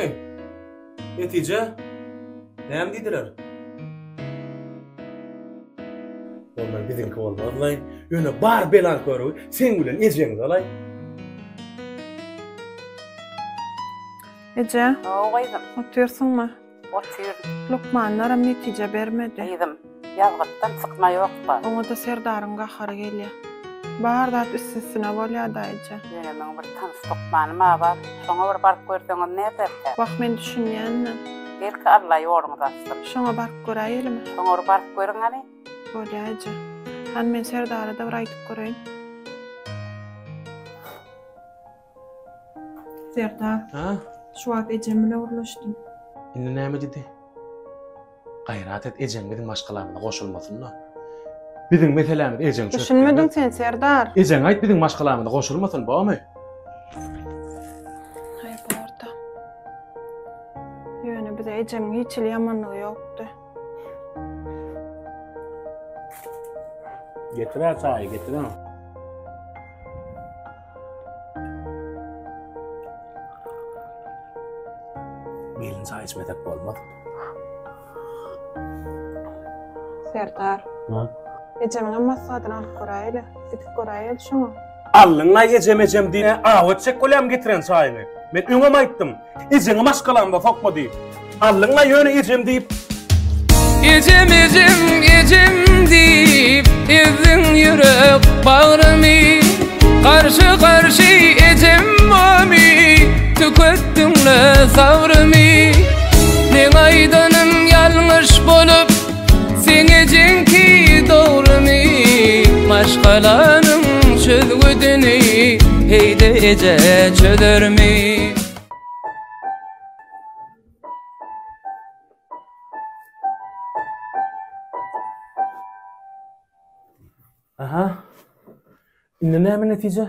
Dogrumy? Netije? Näme diýdiler? Ondan biziňki bolmazlaý. Ýöne bar belan körügi seň bilen ejeňiz alaý. Eje. Hawa gyzym. Otyrsyňmy? Otyryn. Lukmanlaram netije bermedi. Gyzym, ýazgytdan çykma ýok-da. Oňa-da Serdaryň gahary gelýär. Bar zat üsti-üstüne bolýar-da, eje. Ýöne meň bir tanyş lukmanym-a bar. Şoňa bir baryp görseňiz näderkä? Wah, men düşünýän-de. Belki Alla ýoluňyzy açsyn. Şoňa baryp göräýelimi? Şoňa bir baryp görüň hany. Bolýa, eje. Hany men Serdara-da bir aýdyp göreýin. Serdar. Ha? Şu wagt ejem bile gürleşdim. Indi näme diýdi? Gaýrat et, ejeň biziň maşgalamyza goşulmasyn-da. Biziň meselämizi ejeň çözüp Düşünmediň bermez. sen, Serdar. Ejeňe aýt biziň maşgalamyza goşulmasyn, bormy? Aý, borda. Ýöne bize ejemiň hiç hili ýamanlygy ýokdy. Getir-ä çaýy, getir-ä. Gelin çaý içmesek bolmaz. Serdar. Ha? Ejemiňem maslahatyny alyp göräýeli. Gidip göräýeli şoňa. Allyňlaý ejem ejem diýip aw etjek bolýam getiren çaýyňy. Men öňem aýtdym. Ejeňi maşgalamda sokma diýip. Allyňlaý ýöne ejem diýip. Ejem ejem ejem diýip ezdiň ýürek bagrymy Garşy garşy ejem mamy tüketdiňle sabrymy Meň aýdanym ýalňyş bolup seň ejeňki dogrymy Maşgalanyň çözgüdini heýde eje çözermi. Aha. Indi näme netije?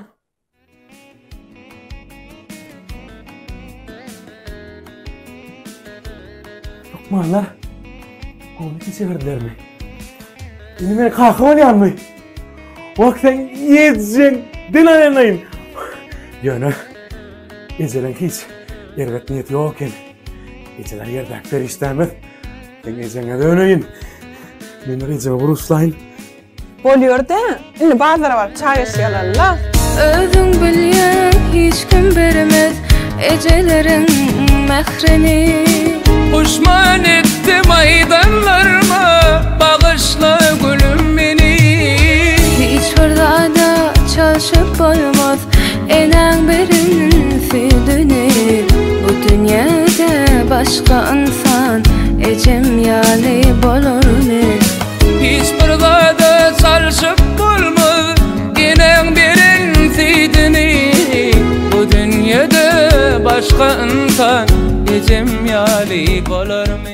Lukmanlar gowy netije berdilermi? Indi men kaka bolýanmy? Wah sen ýejeň den aýanaýyn. Ýöne ejeleň hiç erbet niýeti ýok eken. Ejeler ýerdäki perişdämiz. Sen ejeňe döneýin. Men bir ejeme buruşlaýyn. Bolýar-da, indi bazara baryp çaý içip alaly-la. Özüň bilýäň hiç kim bermez ejeleriň mährini. Puşman etdim aýdanlaryma bagyşla gülüm meni. Hiç bir zada çalşyp bolmaz enäň beren süýdüni. Bu dünýäde başga ynsan ejem ýaly bolarmy. Hiç bir zada çalşyp bolmaz Eneň beren süýdüni Bu dünýede başga ynsan Ejem ýaly bolarmy?